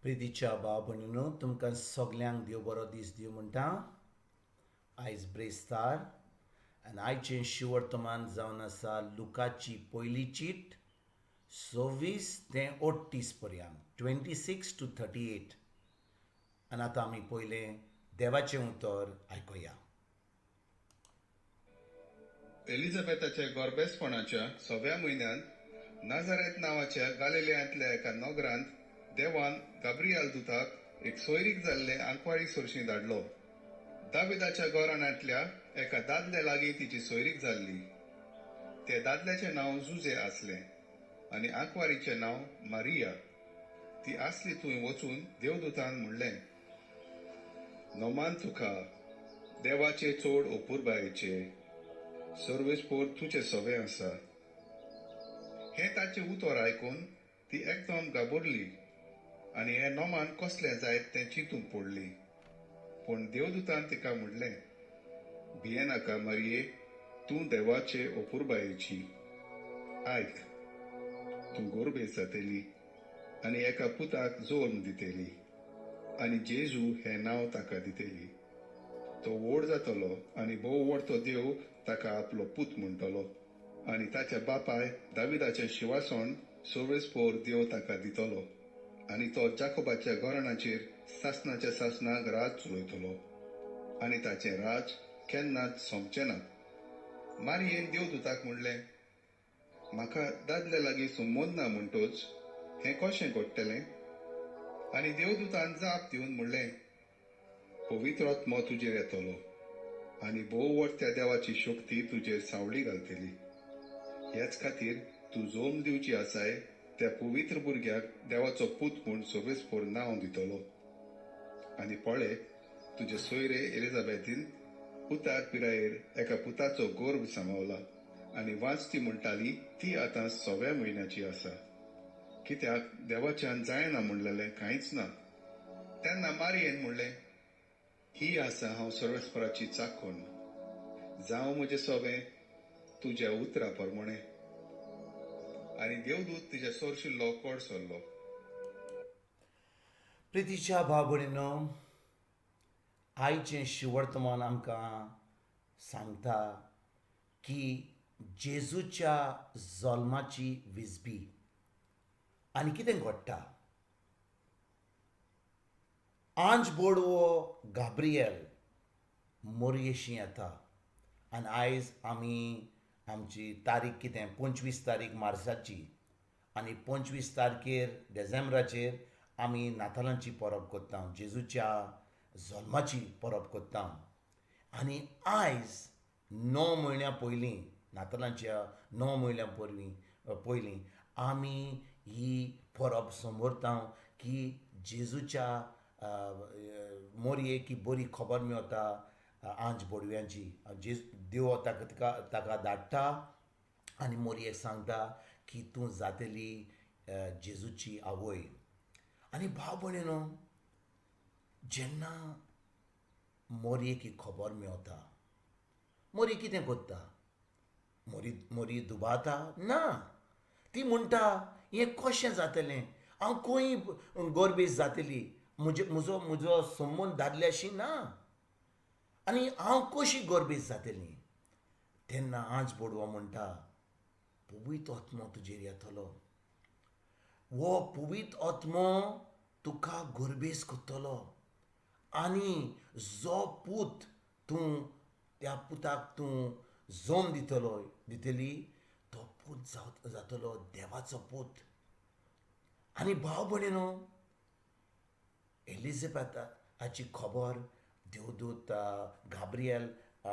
प्रितीच्या भाव भयणीनो, तुमकां सगल्यांक देव बरो दीस दिवं म्हणटा. आयज ब्रेस्तार आनी आयचें शिवर्तमान जावन आसा लुकाची पयली चीट 26 ते 38 पर्यंत, 26 टू 38. आनी आतां आमी पयलें देवाचें उतर आयकुया. एलिझाबेथाच्या गोरबेसपणाच्या सव्या म्हयन्यांत नाझारेथ नांवाच्या गालिलियांतल्या एका नगरांत देवान गाब्रियाल दुताक एक सोयरीक जाल्ले आंकवारी सोरशी धाडलो. दाविदाच्या घराण्यांतल्या एका दादल्या लागीं तिची सोयरीक जाल्ली. त्या दादल्याचें नांव जुजे आसलें आनी आंकवारीचें नांव मारिया. ती आसली थंय वचून देवदूतान म्हणलें, नमान तुका, देवाचे चड अपुरबायेचे, सर्वेस्पोर तुजें सवें आसा. हें ताचें उतर आयकून ती एकदम घाबरली आनी हें नमान कसलें जायत तें चिंतूंक पडली. पूण देवदूतान तिका म्हणलें, भियेनाका मारये, तूं देवाचे अपुरबायेची. आयक, तूं गोरबेज जातली आनी एका पुताक जल्म दितली आनी जेजू हें नांव ताका दितली. तो व्हड जातलो आनी भोव व्हडतो देव ताका आपलो पूत म्हणटलो आनी ताच्या बापाय दाविदाचें शिवासण सर्वेस्पोर देव ताका दितलो आनी तो जाकोबाच्या घराण्याचेर सासणाच्या सासणाक राज चलयतलो आनी ताचें राज केन्नाच सोंपचें ना. मारयेन देवदूताक म्हणलें, म्हाका दादल्या लागीं संबंद ना म्हणटच हें कशें घडटलें? आनी देवदूतान जाप दिवन म्हणलें, पवित्र आत्मो तुजेर येतलो आनी भोव व्हडत्या देवाची शक्ती तुजेर सावळी घालतली. ह्याच खातीर तूं जल्म दिवची आसाय त्या पवित्र भुरग्याक देवाचो पूत म्हूण सर्वेस्पोर नांव दितलो. आनी पळय, तुजे सोयरे एलिझाबेथीन उतार पिरायेर एका पुताचो गर्भ सांबावला आनी वांच ती म्हणटाली ती आतां 6व्या म्हयन्याची आसा. कित्याक देवाच्यान जायना म्हणलेलें कांयच ना. तेन्ना मारयेन म्हणलें, ही आसा हांव सर्वेस्पराची चाखण, जावं म्हजें सोबें तुज्या उतरा प्रमाणें. आनी देवदूत तिच्या सोरशिल्लो कोड सरलो. प्रितीच्या भाव भयणीनो, आयचें शिवर्तमान आमकां सांगता की जेजूच्या जल्माची विजबी आनी कितें घडटा. आंज बोडवो गाब्रियल मोरयेशी येता आनी आयज आमी आमची तारीख कितें 25 तारीख मार्साची आनी 25 तारखेर डिसेंबराचेर आमी नातालांची परब करता, जेजूच्या जल्माची परब करता. आनी आयज 9 म्हयन्या पयलीं, नातालांच्या 9 म्हयन्या पयलीं आमी ही परब समोरता की जेजूच्या मोरयेक ही बरी खबर मेळटा आंज बोडव्यांची. जेजू देव ताका धाडटा आनी मोरयेक सांगता की तूं जातली जेजूची आवय. आनी भाव भयणीनो, जेन्ना मोरयेक ही खबर मेळटा, मोरी कितें करता? मोरी दुबाता ना. ती म्हणटा, हें कशें जातलें, हांव खंय गोरबेज जातली, म्हजो म्हजो संबंद दादल्याशी ना आनी हांव कशी गोरबेज जातली? तेन्ना आंज बोडवो म्हणटा, पवित्र आत्मो तुजेर येतलो, हो पवित्र आत्मो तुका गोरबेज करतलो आनी जो पूत तूं त्या पुताक तूं जल्म दितली तो पूत जातलो देवाचो पूत. आनी भाव भयणीनो, एलिझाबेथाची खबर देवदूत गाब्रियल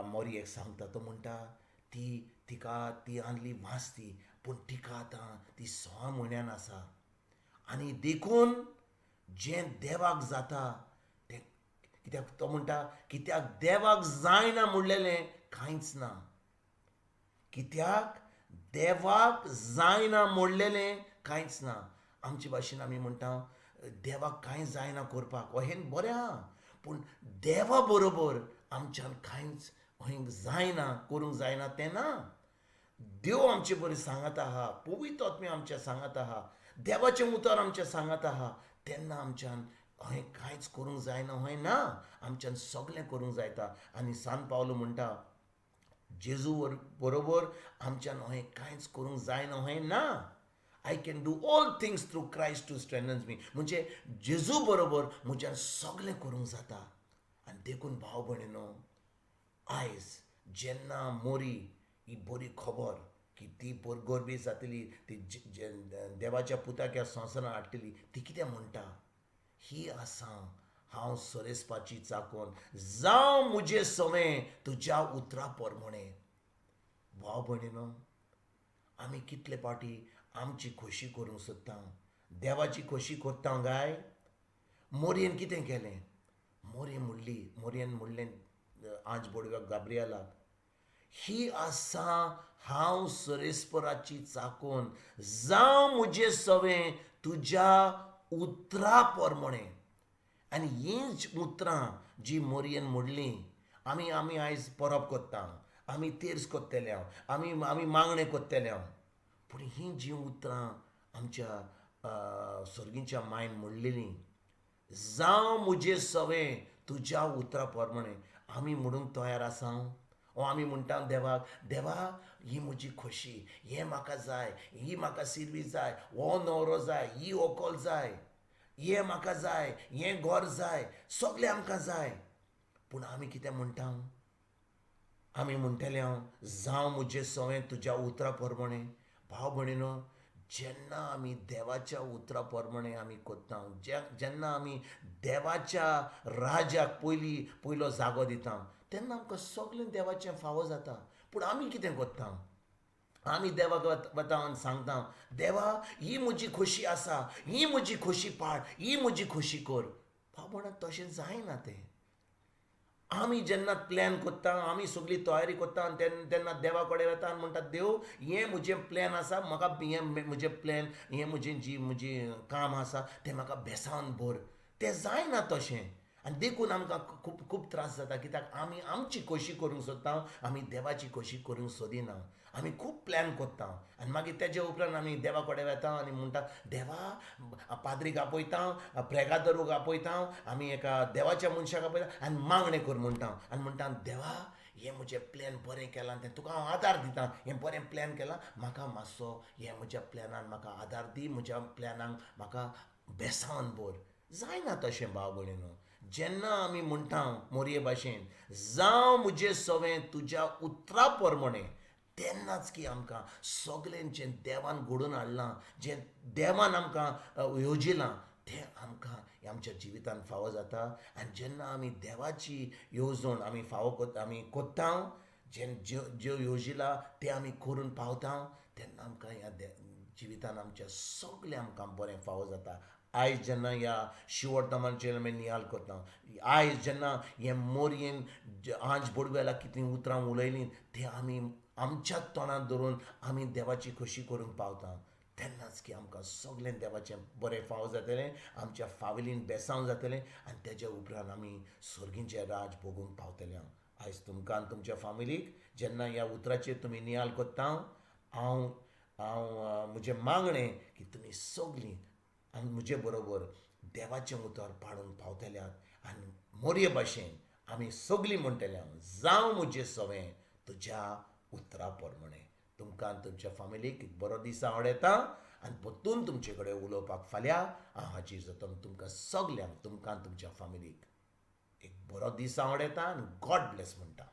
मोरयेक सांगता. तो म्हणटा ती तिका ती आहली वांचती, पूण तिका आतां ती 6 म्हयन्यान आसा आनी देखून जें देवाक जाता तें कित्याक तो म्हणटा, कित्याक देवाक जायना म्हणलेलें कांयच ना. कित्याक देवाक जायना म्हणलेलें कांयच ना. आमचे भाशेन आमी म्हणटा देवाक कांय जायना करपाक, अहें बरें आहा, पूण देवा बरोबर आमच्यान कांयच अहें जायना, करूंक जायना तें ना. देव आमचे बरें सांगत आहा, पवित्र आत्मे आमच्या सांगत आहा, देवाचें उतर आमचें सांगत आहा. तेन्ना आमच्यान अहें कांयच करूंक जायना अहें ना, आमच्यान सगळें करूंक जायता. आनी सान पावलो म्हणटा जेजू बरोबर आमच्यान अहें कांयच करूंक जायना अहें ना. I can do all things through Christ who strengthens me. म्हणजे जेजू बरोबर म्हज्यान सगळें करूंक जाता. आनी देखून भाव भयणीनो, आयज जेन्ना मोरी ही बरी खबर की ती गोरबी जातली, ती देवाच्या पुताक ह्या संवसारांत हाडटली, ती कितें म्हणटा, ही आसा हांव सरेस्पाची चाकोन, जावं म्हजें सवें तुज्या उतरा प्रमाणें. भाव भयणीनो, आमी कितले फावटी आमची खोशी करूंक सोदता, देवाची खोशी करता काय? मोरयेन कितें केलें? मोरयेन म्हणलें आंज बोडव्याक गाब्रियलाक, ही आसा हांव सरेस्पराची चाकोन, जावं म्हजें सवें तुज्या उतरा प्रमाणें. आनी हींच उतरां जी मोरयेन म्हणलीं, आमी आमी आयज परब करता, आमी तेर्स करतले, आमी आमी मागणें करतले, पूण हीं जीं उतरां आमच्या सर्गीच्या मायन म्हणलेलीं, जावं म्हजें सवें तुज्या उतरा प्रमाणें, आमी म्हणूंक तयार आसा? ओ आमी म्हणटा देवाक, देवा ही म्हजी खोशी, हें म्हाका जाय, ही म्हाका सिर्वीस जाय, हो न्हवरो जाय, ही व्हंकल जाय, हें म्हाका जाय, हें घर जाय, सगळें आमकां जाय. पूण आमी कितें म्हणटा? आमी म्हणटले हांव, जावं म्हजें सवें तुज्या उतरा प्रमाणें. भाव भयणीनो, जेन्ना आमी देवाच्या उतरा प्रमाणें आमी करता, जेन्ना आमी देवाच्या राजाक पयलो जागो दिता, तेन्ना आमकां सगळें देवाचें फावो जाता. पूण आमी कितें करता? आमी देवाक वता आनी सांगता, देवा ही म्हजी खोशी आसा, ही म्हजी खोशी पाड, ही म्हजी खोशी कर. भाव भयणा, तशें जायना तें. आमी जेन्ना प्लॅन करता, आमी सगळी तयारी करता, तेन्ना देवा कडेन वता आनी म्हणटा, देव हें म्हजें प्लॅन आसा, म्हाका हें म्हजें प्लॅन, हें म्हजें जी म्हजी काम आसा तें म्हाका बेसावन भर. तें जायना तशें. आनी देखून आमकां खूब खूब त्रास जाता, कित्याक आमी आमची खोशी करूंक सोदता, आमी देवाची खोशी करूंक सोदिना. आमी खूब प्लॅन करता आनी मागीर तेजे उपरांत आमी देवा कडेन वता आनी म्हणटा, देवा पाद्रीक आपयता, प्रेगादरूक आपयता, आमी एका देवाच्या मनशाक आपयता आनी मागणें कर म्हणटा. आनी म्हणटा, देवा हें म्हजें प्लॅन बरें केलां, तें तुका हांव आदार दिता, हें बरें प्लॅन केलां, म्हाका मातसो हें म्हज्या प्लॅनान म्हाका आदार दी, म्हज्या प्लॅनाक म्हाका बेसावन भर. जायना तशें भाव भयणीनो. जेन्ना आमी म्हणटा मोरये भाशेन, जावं म्हजें सवें तुज्या उतरा प्रमाणें, तेन्नाच की आमकां सगळें जें देवान घडोवन हाडलां, जें देवान आमकां येवजिलां, तें आमकां आमच्या जिवितान फावो जाता. आनी जेन्ना आमी देवाची येवजण आमी फावो आमी कोत्ता, जें ज्यो येवजिलां तें आमी करून पावता, तेन्ना आमकां ह्या जिवितान आमच्या सगळें आमकां बरें फावो जाता. आयज जेन्ना ह्या शिवोडतमाचेर आमी नियाल करता, आयज जेन्ना हे मोरयेन आंज बोडव्याला कितलीं उतरां उलयलीं, तें आमी आमच्या तोंडांत धरून आमी देवाची खोशी करूंक पावता, तेन्नाच की आमकां सगळें देवाचें बरें फावो जातलें, आमच्या फावलीन बेसांव जातलें आनी तेज्या उपरांत आमी सर्गीचें राज भोगूंक पावतले. आयज तुमकां आनी तुमच्या फामिलीक जेन्ना ह्या उतराचेर तुमी नियाल करता, हांव हांव म्हजें मागणें की तुमी सगळीं आनी म्हजे बरोबर देवाचें उतर पाळूंक पावतल्यात आनी मोरये भाशेन आमी सगळीं म्हणटले, जावं म्हजें सवें तुज्या उतरा प्रमाणें. तुमकां आनी तुमच्या फामिलीक बरो दीस आवडटा आनी परतून तुमचे कडेन उलोवपाक फाल्यां हांव हाजीर जाता. तुमकां सगल्यांक, तुमकां आनी तुमच्या फामिलीक एक बरो दीस आवडटा आनी गॉड ब्लेस म्हणटा.